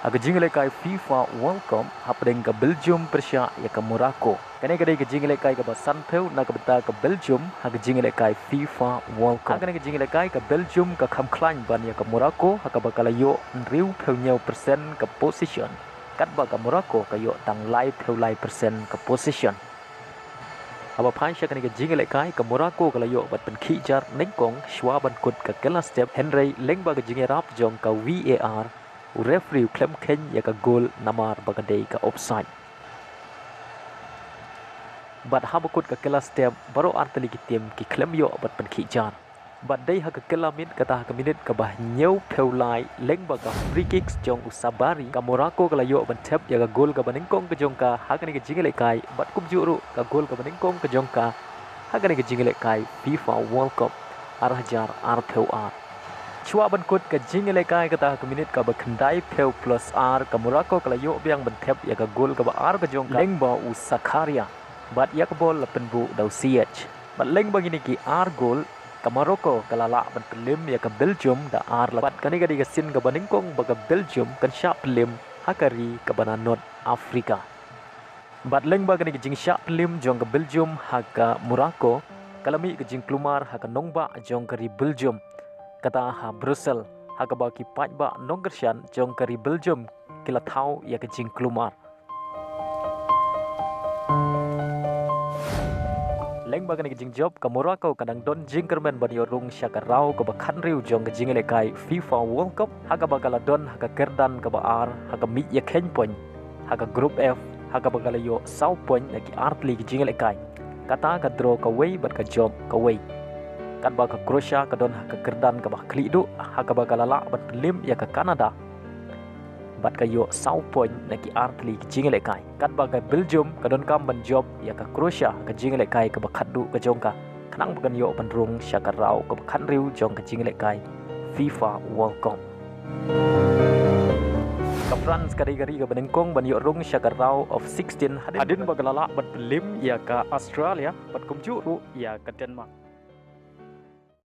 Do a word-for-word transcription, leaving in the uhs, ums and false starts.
Ha ka jingïalehkai FIFA World Cup, hapdeng ka Belgium pyrshah ïa ka Morocco. Kane ka dei ka jingïalehkai kaba sanphew na ka bynta ka Belgium ha ka jingïalehkai FIFA World Cup. Ha kane ka jingïalehkai ka Belgium ka kham khlaiñ ban ïa ka Morocco ha kaba ka la ïoh hynriewphew hynñiew percent ka possession, katba ka Morocco ka ïoh tang laiphew lai percent ka possession. Haba phai sha kane ka jingïalehkai ka Morocco ka la ïoh ban pynkhih jar nyngkong shuwa ban kut ka kylla step, hynrei lyngba ka jingïarap jong ka VAR, u referee u khlem kheiñ ïa ka gol namar ba ka dei ka offside. Bad haba kut ka kylla step, baroh artylli ki tim ki khlem ïoh ban pynkhih jar. Bad dei ha ka kylla miet, kata ha ka minit kaba hynñiewphew lai, lyngba ka free kick jong u Sabari, ka Morocco ka la ïoh ban thep ïa ka gol kaba nyngkong ka jong ka ha kane ka jingïalehkai, bad kumjuh ruh ka gol kaba nyngkong ka jong ka ha kane ka jingïalehkai FIFA World Cup ar hajar arphew ar. Shuwa ban kut ka jingïalehkai, kata ha ka minit kaba khyndaiphew plus ar, ka Morocco ka la ïoh biang ban thep ïa ka gol kaba ar ka jong ka lyngba u Zakaria. Bad ïa ka bol la pynbuh da u Ziyech. Bad lyngba kine ki ar gol, ka Morocco ka la lah ban pynliem ïa ka Belgium da ar la. Bad kane ka dei ka sien kaba nyngkong ba ka Belgium kan shah pynliem ha ka ri kaba na North Africa. Bad lyngba kane ka jingshah pynliem jong ka Belgium ha ka Morocco, ka la mih ka jingkulmar ha ka nongbah jong ka ri Belgium, kata ha Brussels, ha kaba ki paidbah nongkyrshan jong ka ri Belgium ki la thaw ïa ka jingkulmar. Lyngba kane ka jingjop, ka Morocco ka dang don jingkyrmen ban ïoh rung sha ka round kaba khathynriew jong ka jingïalehkai FIFA World Cup, ha kaba ka la don ha ka kyrdan kaba ar ha ka mih ïakheiñ point ha ka Group F, ha kaba ka la ïoh saw point na ki artylli ki jingïalehkai, kata ka draw kawei bad ka jop kawei. Katba ka Croatia ka don ha ka kyrdan kaba khlieh duh, ha kaba ka la lah ban pynliem ïa ka Canada, bad ka ïoh saw point na ki artylli ki jingïalehkai. Katba ka Belgium ka donkam ban jop ïa ka Croatia ha ka jingïalehkai kaba khatduh ka jong ka, khnang ba kan ïoh ban rung sha ka round kaba khathynriew jong ka jingïalehkai FIFA World Cup. Ka France ka dei ka ri kaba nyngkong ban ïoh rung sha ka round of sixteen hadien, hadien ba ka la lah ban pynliem ïa ka Australia bad kumjuh ruh ïa ka Denmark.